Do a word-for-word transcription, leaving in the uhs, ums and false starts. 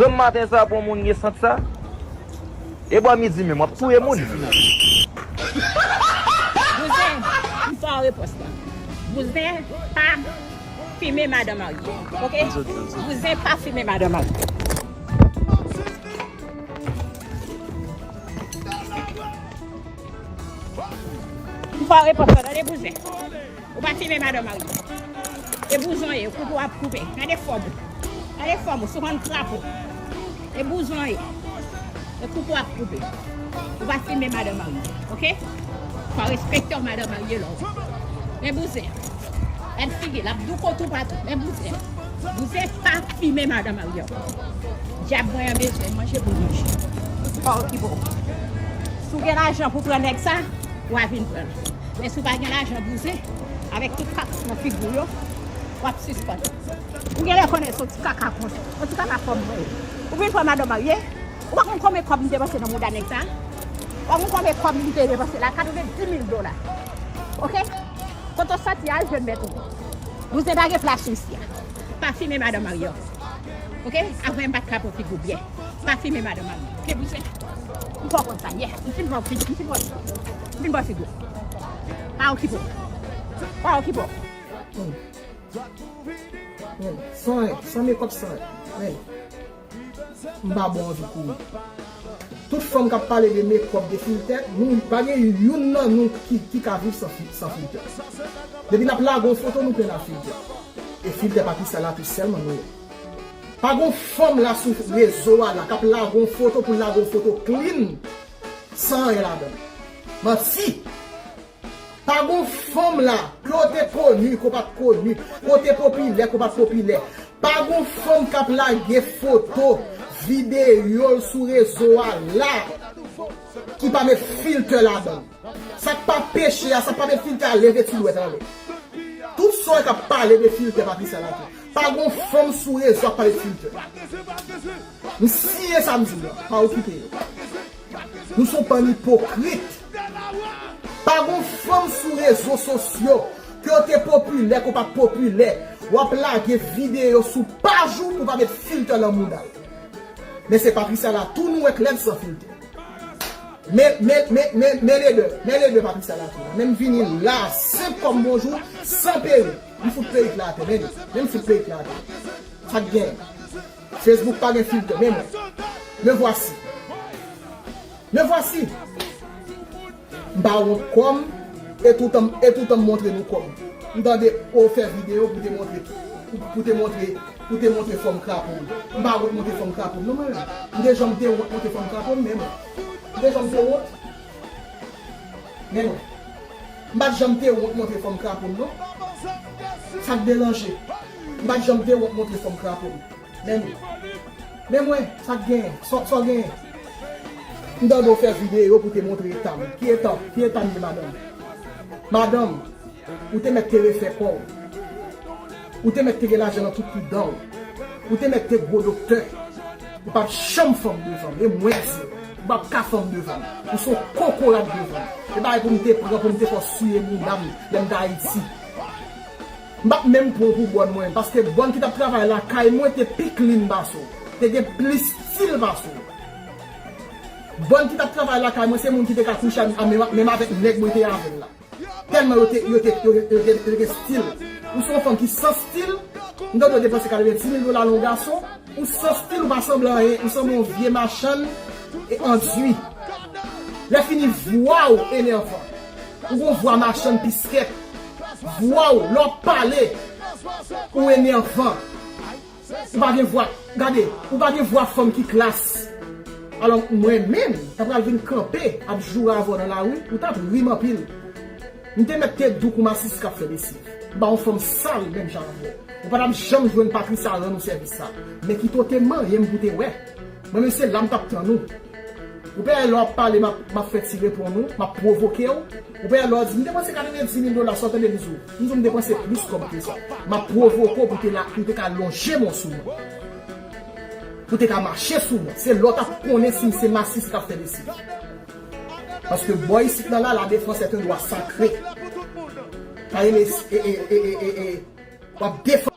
Demen maten sa pou yon moun gen sant sa? E bò midi menm, w ap touye moun. Bouzen, m fè w repons la. Bouzen pa fimen madan marye. Oke? Bouzen pa fimen madan marye. M fè w repons la, tande bouzen. Ou pa fimen madan marye. E bouzen w ye, koupe w ap koupe. Gade fòm ou. Gade fòm ou, sou konn krapo. E bouzen w ye. E koupe w ap koupe. Ou pa fimen madan marye, oke? Fò w respekte w madan marye lò. Men bouzen. Gad figi l, ap douko toupatou. Men bouzen. Bouzen pa fimen madan marye. Dyab mwen an bezwen manje pou manje. Pa okipe w. Si w gen lajan pou pran nèg sa, w a vin pran l. Men si w pa gen lajan bouzen, avèk tout kaka nan figi w yo, w ap sispann. Ou genlè konnen se yon ti kaka konsa, yon ti kaka fòm mwen ye. Ou vin pran madan marye, ou pa konn konbyen kòb m depanse nan mouda nèg sa? Ou pa konn konbyen kòb m te depanse la? Katrevenndis mil dola. Oke? Kote w soti a, al jwenn mèt ou. Bouzen pa gen plas sou isi a. Pa fimen madan marye. Oke? Avè m pa t ka pran figi w byen. Pa fimen madan marye. Oke, bouzen? M fè w konn sa, yeah. M fin pran figi, m fin pran, m fin pran figi w. Pa okipe w. Pa okipe w. Hmm. Men, san anyen, san mekòp, san anyen. Men, m pa bon anvi kouri. Tout fanm k ap pale de mekòp, de filtè, nou pa gen youn nan nou ki, ki ka viv san fi-, san filtè. Depi n ap lage yon foto, nou plen ak filtè. E filtè Patricia Latou sèlman nou wè. Pa gon fanm la sou rezo a la k ap lage yon foto pou lage yon foto clean san anyen ladan l. Manti! Pa gon fanm la, ke w te koni, ke w pa t koni, ke w te popilè, ke w pa t popilè. Pa gon fanm k ap lage foto, videyo l sou rezo a la, ki pa met filtè ladan l. Sa k pa peche a, sa k pa met filtè a, leve ti dwèt anlè. Tout sa w wè k ap pale de filtè Patricia Latou. Pa gon fanm sou rezo ap pale de filtè. M siyen sa m di w la, pa okipe yo. Nou se yon bann ipokrit. Pa gon fanm sou rezo sosyo, ke w te popilè, ke w pa t popilè, w ap lage videyo sou paj ou pou w pa met filtè nan mouda w. Men se Patricia Latou nou wè k lèd san filtè. Men, men, men, men, men lede, men lede Patricia Latou la. Men m vini la, senp kòm bonjou, san perik. M fout perik la atè, men li. Men m fout perik la atè. Sa k gen? Facebook pa gen filtè, men mwen. Me voici. Me voici. M pa wont kò m, e toutan, e toutan m montre nou kò m. M tande ou fè videyo pou te montre, pou, pou te montre, pou te montre fòm krapo m. M pa wont montre fòm krapo m, non, mwen menm. M te janm te wont montre fòm krapo m, men mwen. M te janm te wont. Men mwen. M pa t janm te wont montre fòm krapo m, non. Sa k deranje? M pa t janm te wont montre fòm krapo m. Men nou. Men mwen, sa k genyen? Sa, sa w genyen? M tande w fè videyo pou te montre eta m. Ki eta, ki eta m ye, madanm? Madanm, ou te mèt te refè kò w. Ou te mèt te gen lajan nan tout tou dan w. Ou te mèt te gwo doktè. Ou p ap janm fanm devan m. E mwen di w, ou p ap ka fanm devan m. Ou se yon kokorat devan m. E bagay pou m te pran, pou m te fè w siye bounda m lè m t Ayiti. M p ap menm pran w pou bòn mwen, paske bòn ki t ap travay lakay mwen te pi clean pase w, te gen plis stil pase w. Bòn ki t ap travay lakay mwen, se moun ki te ka kouche a, a menm, menm avèk nèg mwen te avè l la. Tèlman yo te, yo te, yo te, yo te, yo te stil. Ou se yon fanm ki san stil, m tande w depanse katrevenndis mil dola nan yon gason, ou san stil, ou pa sanble anyen, ou sanble yon vye machann e andui. Lè fini, vwa w enèvan. Ou gon vwa machann piskèt. Vwa w, lè w ap pale, ou enèvan. Ou pa gen vwa, gade, ou pa gen vwa fanm ki klas. Alò, mwen menm, ta pral vin kanpe, ap joure avè w nan lari, ou t ap ri m anpil. M te mèt te di w kou masisi k ap fè lesiv. M pa yon fanm sal menm jan avè w. Ou pa t ap janm jwenn Patricia rann ou sèvis sa. Men kite w te manyen m pou te wè. Mwen menm se la m t ap tann ou. Ou pa wè lè w ap pale, m ap, m ap fè ti reponn ou, m ap pwovoke w. Ou pa wè lè w di, m depanse katrevenndis mil dola, sa w tande m di w? M di w m depanse plis kòb ke sa. M ap pwovoke w pou te la, pou te ka lonje men w sou mwen. Pou te ka mache sou mwen. Se lè w t ap konnen si m se masisi k ap fè lesiv. Paske bò isit nan la, la défense est un droit sacré. Pa rele, e, e, w ap defann